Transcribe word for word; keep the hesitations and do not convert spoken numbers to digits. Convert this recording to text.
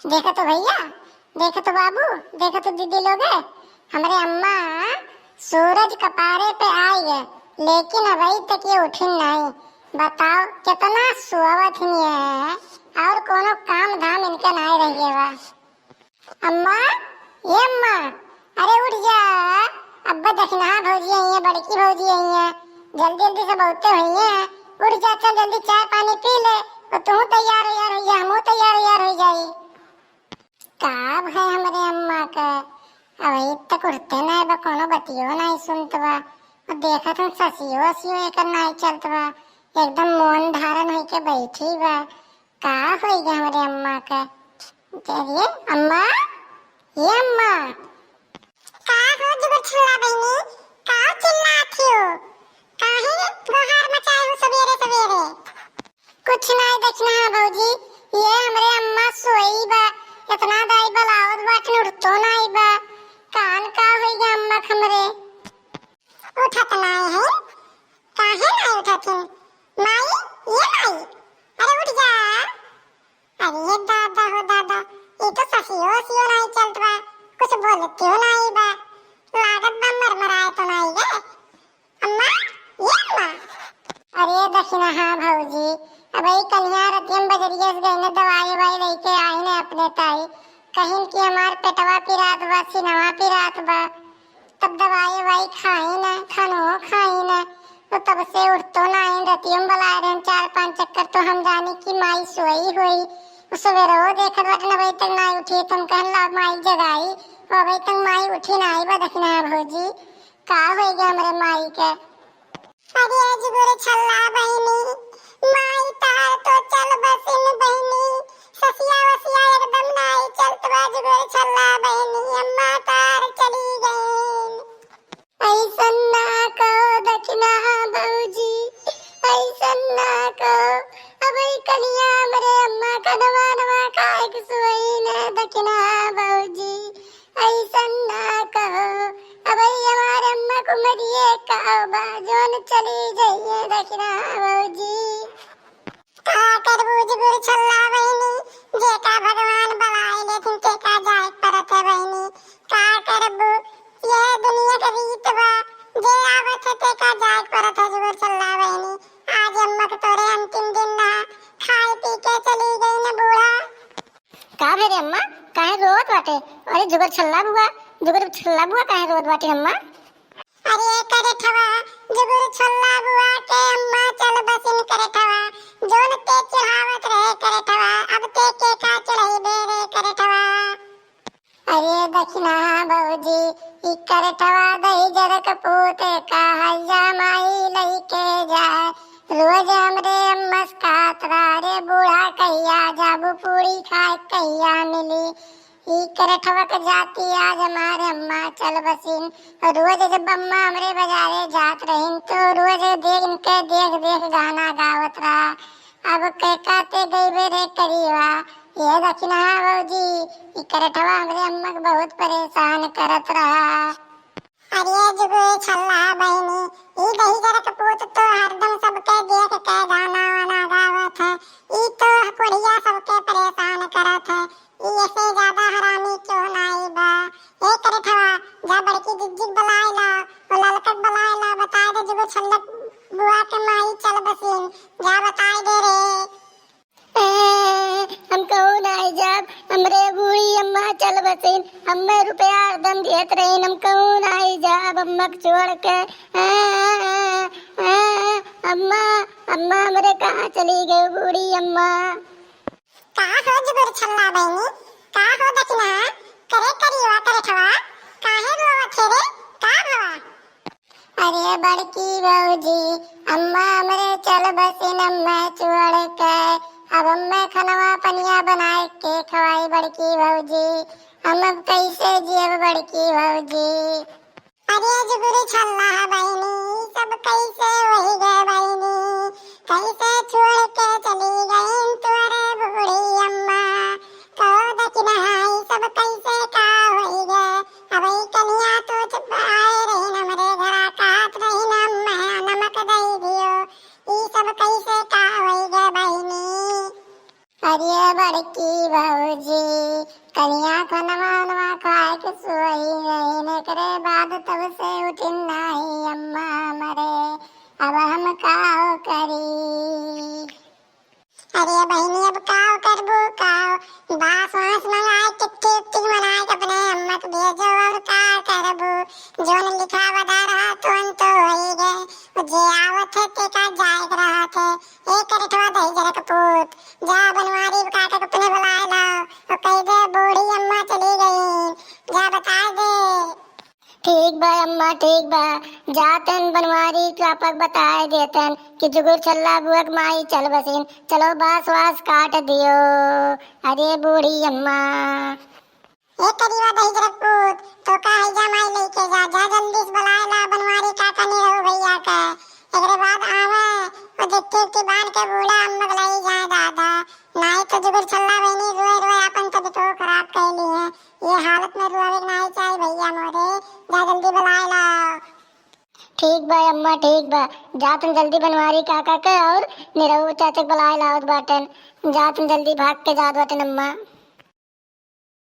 देखा तो भइया, देखा तो बाबू, देखा तो दीदी लोग, हमरे अम्मा सूरज कपारे पे आइ गए, लेकिन अबही तक ये उठिन नाहीं। बताओ, केतना सोवत हिन ये, और कोनो काम धाम इनका नाहीं रह गया बा। अम्मा, ए अम्मा, अरे उठ जा। अब्बा दखिनहा भौजी अइहैं, बड़की भौजी अइहैं, जल्दी जल्दी से बहुते होइहैं। उठ जा, चल जल्दी चाय पानी पी ले, तो तू तैयार वैयार होइ जा, हमहू तैयार वैयार होइ जाई। का भय हमरे अम्मा के, अबही तक उठते नाहीं बा, कोनो बतियो नाहीं सुनत बा। और देखत हन ससियो वसियो एकर नाहीं चलत बा, एकदम मौन धारण होइके बैठी बा। का होइगा हमरे अम्मा के? अरे अम्मा, ए अम्मा। का हो जुगुर छल्ला बहिनी, का चिल्लात हो? काहे गोहार मचाए हो सबेरे सबेरे? कुछ नाहीं दखिनहा भौजी, ये हमरे अम्मा सोई बा, एतना दाई बलावत बाटिन उठतो नाहीं बा। कान का होइगा अम्मा के हमरे? उठत नाहीं है? काहे नाहीं उठत है? माई, ए माई, अरे उठ जा। अरे दादा हो दादा, ई तो ससियो वसियो नाहीं चलत बा, कुछ बोलतियो नाहीं बा, लागत बा मरमराए तो नाहीं गे। अम्मा, ए अम्मा। अरे दखिनहा भौजी, अबही कनिया रतियम बजरिया से गइने दवाई ववाई लइके आइन अपने ताई, कहिन कि हमार पेटवा पिरात बा, सीनवा पिरात बा। तब दवाई ववाई खाइन, खानो खाइन, तो तब से उठतो नाहीं। रतियो में बलाए रहेन चार पाँच चक्कर, तो हम जानी कि माई सोई होई। उ सबेरवो देखत बाटेन अबही तक नाहीं उठी, तो हम कहन ला माई जगाई, वो अबही तक माई उठी नाहीं बा दखिनहा भौजी। का होइगा हमरे माई के? अरे जुगुर छल्ला बहिनी, माई तार तो चल बसिन बहिनी, ससिया वसिया एकदम नाहीं चलत बा जुगुर छल्ला बहिनी, अम्मा तार चली गइन। अइसन ना कहो दखिनहा भौजी, अइसन ना कहो। अबही कनिया हमरे अम्मा का नवा नवा खाए के सोइन दखिनहा भौजी, अइसन ना कहो। अबही हमार अम्मा के उमरिये का बा, जौन चली जइहैं दखिनहा भौजी। का करबू जुगुर छल्ला बहिनी, जेका भगवान बलाए लेथिन तेका जाए के परत है बहिनी। का करबू, ये दुनिया के रीत बा, जे आवत है तेका जाए के परत है जुगुर छल्ला बहिनी। आज अम्मा के तोरे अंतिम दिन ना, खाए पी के चली गइन बूढ़ा। का भे रे अम्मा, काहे रोवत बाटे? अरे जुगुर छल्ला बुआ, जुगुर छल्ला बुआ काहे रोवत बाटे अम्मा? अरे करठवा, जुगुर छल्ला बुआ के अम्मा चल बसिन करठवा, जौन ते चिढ़ावत रहे करठवा, अब ते के का चिढ़इबे रे करठवा। अरे दखिनहा भौजी, ई करठवा दहिजर के पूत का हैया माई लइके जाए। रोज हमरे अम्मा से कहत रहा, "रे बूढ़ा, कहिया जाबू, पूरी खाए कहिया मिली?" ई करठवा के जाति आज हमार अम्मा चल बसिन। रोज जब अम्मा हमरे बजारे जात रहिन, तो रोज देख इनके देख देख गाना गावत रहा। अब के काते गइबे रे करियवा, ए दखिनहा भौजी, ई करठवा हमरे अम्मा के बहुत परेशान करत रहा। अरे जुगुर छल्ला बहिनी, ई दहिजर के पूत तो हरदम सबके देख के गाना वाना गावत है। ई तो कोढ़िया सबके परेशान करत है। ई एसे ज्यादा हरामी क्यों नाई बा? ए करठवा, जा बड़की जिज्जी के बलाए ला, ओ ललका के बलाए ला, बताए दे जुगुर छल्ला बुआ के माई चल बसिन, जा बताए दे रे। ए, हम कहूँ नाई जाब, हमरे बूढ़ी अम्मा चल बसिन, हम्मे रुपया हरदम दिहत रहिन, हम कहूँ नाई जाब अम्मा के छोड़ के। ए, ए, ए, अम्मा, अम्मा हमरे कहाँ चली गई बूढ़ी अम्मा? का हो जुगुर छल्ला बहिनी, का हो दखिनहा, करे करियवा करठवा, काहे रोवत है रे, का भवा? अरे बड़की भौजी, अम्मा हमरे चल बसिन अम्मा छोड़ के, अब अम्मा खनवा पनिया बनाए के खवाई बड़की भौजी, हम अब कैसे जियब बड़की भौजी? अरे जुगुर छल्ला बहिनी, ई सब कैसे होइ गए बहिनी, कैसे छोड़ के चली गईन तोरे बूढ़ी अम्मा? कहो दखिनहा, ई सब कैसे का होइ गए? अबही कनिया तो जब आए रहिन हमरे घरा, कहत रहिन अम्मा नमक दइ दियो, ई सब कैसे का होइ गए बहिनी? अरे बड़ की भौजी कलिया खनवा नवा खाए के सोई गईन, एकरे बाद तब से उठिन नाही अम्मा हमरे, अब हम का करी? अरे बहिनी, अब का करबू का? बांस वांस मंगाए, टिकटिक उकटिक बनाए के अपने अम्मा के भेजो, और का करबू? जोन लिखा बता रहा तो हम तो होई गए, जे आवत है ते का जाए के रहा थे। ए करठवा दही जरा के पूत, जा बनवारी काका के अपने बुलाए लाओ, और कह दे बूढ़ी अम्मा चली गई, जा बता दे। ठीक बा अम्मा, ठीक बा, जातन बनवारी काका के बताए देतन कि जुगुर छल्ला बुआ के माई चल बसिन, चलो बांस वास काट दियो। अरे बूढ़ी अम्मा। ए करिया दही जरा के पूत, तो का है जा माई लेके जा, जा जल्दी से बुलाए ला बनवारी काका निरहू भैया के। एकरे बाद आवे, वो गिट्टी उट्टी बांध के बूढ़ा अम्मा के लाई जाए दादा, नाही तो जुगुर छल्ला बहिनी रोए रोए आपन तबियतो खराब कर ली है। ये हालत में रोवे के नाही चाही भैया मोरे, जा जल्दी बुलाए ला। ठीक बा अम्मा, ठीक बा, जातन जल्दी बनवारी काका के और निरहू चाचा के बुलाए लावत बाटन, जातन जल्दी भाग के जात बाटन अम्मा।